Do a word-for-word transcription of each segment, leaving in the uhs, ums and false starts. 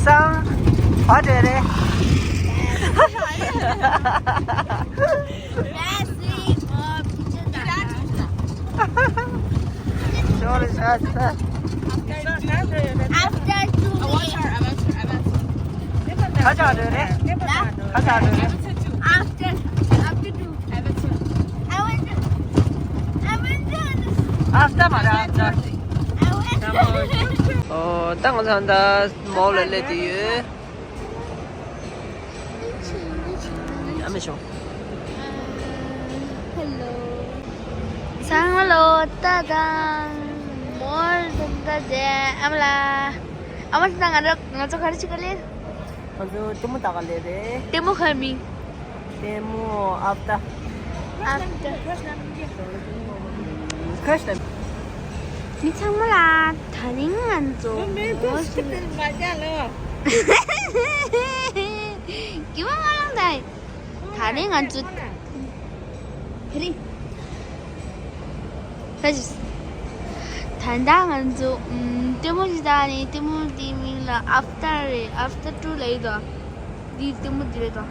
ཙང་། བ་འདྲེ་རེད། ཞོར་ཤ་ཚ། After two years. ཁ་ཆག་འདྲེ་རེད། ཁ་ཆག་འདྲེ་རེད། After, after two. I went to, I went to, I went to, after མ་རེད། After. I went to. ཨོ། ད་ང་ཚང་ད་མོལ་ལ་སླེབས་བསྡད་ཡོད། ཨ་མ་ཤོག། Hello. སང་ལོ་ད་དང་མོལ་ད་ད་དེ་ཨ་མ་ལ། ཨ་མ་ད་ང་ར་ང་ཚོ་ག་རེ་བྱེད་ག་ལེ། ང་ཚོ་ལྟད་མོ་ལྟ་ག་ལེ་རེད། ལྟད་མོ་ག་མིང་། ལྟད་མོ་ཨབ་ཏ། ཨབ་ཏ། ཁ་ཤས། མི་ཚང་མ་ལ་དེ་རིང་ང་ཚོ་མོ་ཞིག་ལ། གི་བ་ང་ལང་ད། དེ་རིང་ང་ཚོ། ཧེ་རི། ཧེ་ཇིས། ད་ལྟ་ང་ཚོ་ཨམ་ལྟད་མོ་ཞིག་ལྟ་ནས། ལྟད་མོ་དེའི་མིང་ལ་ཨབ་ཏ་རེད། ཨབ་ཏ་ཊུ་ལབ་ཡོད་དོ། འདི་ལྟད་མོ་འདི་རེད་དོ།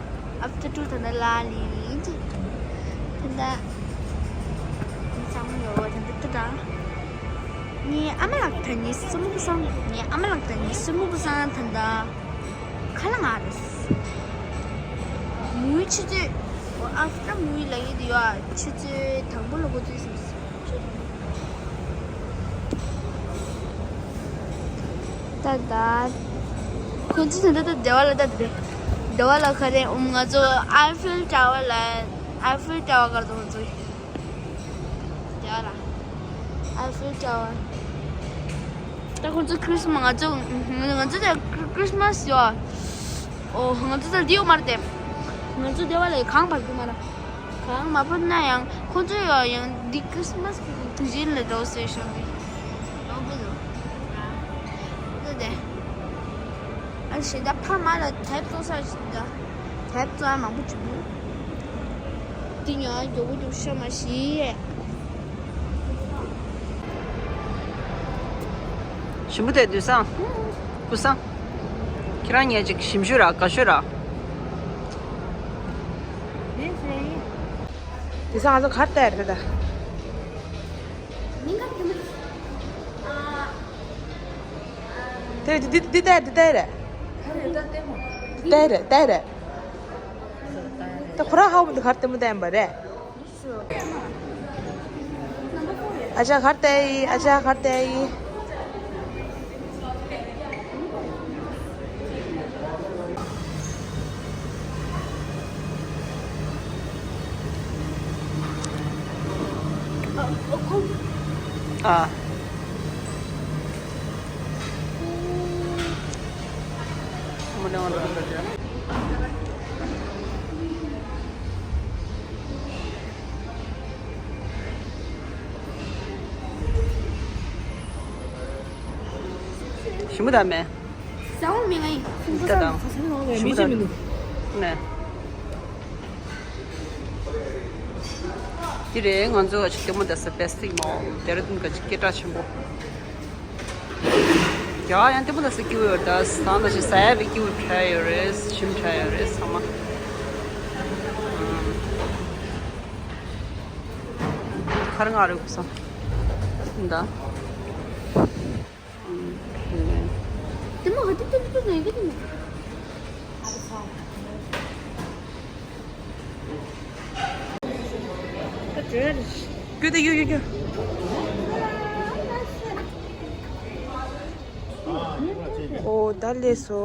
ཨབ་ཏ་ཊུ་ད་ལྟ་ལ་ལི་ལི་ཅིག། ད་ལྟ་ཚང་མ་ཡོད་ད་ལྟ་ད། ངའི་ཨ་མ་ལགས་ད་ནི་སྲིན་མོ་བུ་སང་། ངའི་ཨ་མ་ལགས་ད་ནི་སྲིན་མོ་བུ་སང་ད་ལྟ། ཁ་ལ་ང་རེད། མུའི་ཆུ་ཚོད། ཨབ་ཏ་མུའི་ལ་ཡིད་ཡོད། ཆུ་ཚོད་དང་པོ་ལ་འགོ་ཚུགས་སོང་། ད་ད། ཁོ་ཚོ་ད་ལྟ་སྡེ་བ་ལ་ད་སྡེ་བ་ལ་ག་རེ། ཨུམ། ང་ཚོ་ཨའི་ཕེལ་ཊ་ཝར་ལ། ཨའི་ཕེལ་ཊ་ཝར་གར་དུ་ང་ཚོ། ཡ་ལ། ཨའི་ཕེལ་ཊ་ཝར། ད་ཁོང་ཚོ་ཁྲིས་མ་ང་ཚོ་ང་ཚོ་ད་ཁྲིས་མ་སི་ཡོད། ཨོ། ང་ཚོ་ད་འདི་ཡོད་མ་རེད་དེ། ང་ཚོ་སྡེ་བ་ལ་གང་བར་གི་མ་ར། གང་མ་བར་ན་ཡང་ཁོང་ཚོ་ཡོད་ཡང་འདི་ཁྲིས་མ་སི་གི་དུས་ཆེན་ལ་འགྲོ་ཟེར་ཤག་གི། ཨོ་གི་ལོ། ད་དེ། ཨ་ཞེ་ད་ཕ་མ་ལ་དེབ་བཙོང་ས་ཞིག་ད། དེབ་བཙོང་ཡ་མང་པོ་བྱུང་། འདི་ཉོ་ཡ་མགྱོགས་པོ་མགྱོགས་ཤ་མ་ཤི། ཞིམ་པོ་དེ་དུས་སང་། ཀུ་སང་། ཁྱེད་རང་ཉལ་ཅིག་ཞིམ་ཤོས་ར་དགའ་ཤོས་ར། དུས་སང་ང་ཚོ་གར་བལྟས་རེད་ད། དེ་འདི་འདི་ལྟ་འདི་ལྟ་རེད། འདི་ལྟ་རེད་ལྟ་རེད། ད་ཁོ་རང་ཧ་གོ་མི་འདུག་གར་ལྟད་མོ་བལྟས་པ་རེད། ཨ་ཅག་གར་བལྟས་ཡི། ཨ་ཅག་གར་བལྟས་ཡི། ཨ། ཞིམ་པོ་དང་མེད། ཟ་འོང་མི་ང་ཡིན། ད་དང་། ཞིམ་པོ་དང་། མེད། འདི་རེད། ང་ཚོ་ག་ཅིག་ལྟད་མོ་ལྟ་ས་པེ་སི་ཕིག་མོལ། ལྡེ་ར་ལྡུན་ག་ཅིག་སྐད་གྲགས་ཆེན་པོ། ཡ། ཡང་ལྟད་མོ་ལྟ་ས་སྐྱིད་པོ་ཡོད་རེད། ད་ཟ་ན་ཞིག་ཟ་ཡ་བའི་སྐྱིད་པོ་འཕྲད་ཡོད་རེད། ཞིམ་འཕྲད་ཡོད་རེད་ཚང་མ། ཁར་ང་རེ་གུ་སང་། ད། ལྟད་མོ་ཧ་ཏི་ཏི་ཏི་ཏི་ནས་ཀི་ཏི་ནས། ཀུ་ཏི་ཡུ་ཡུ་ཡུ། ཨོ་ད་ལས་སོ།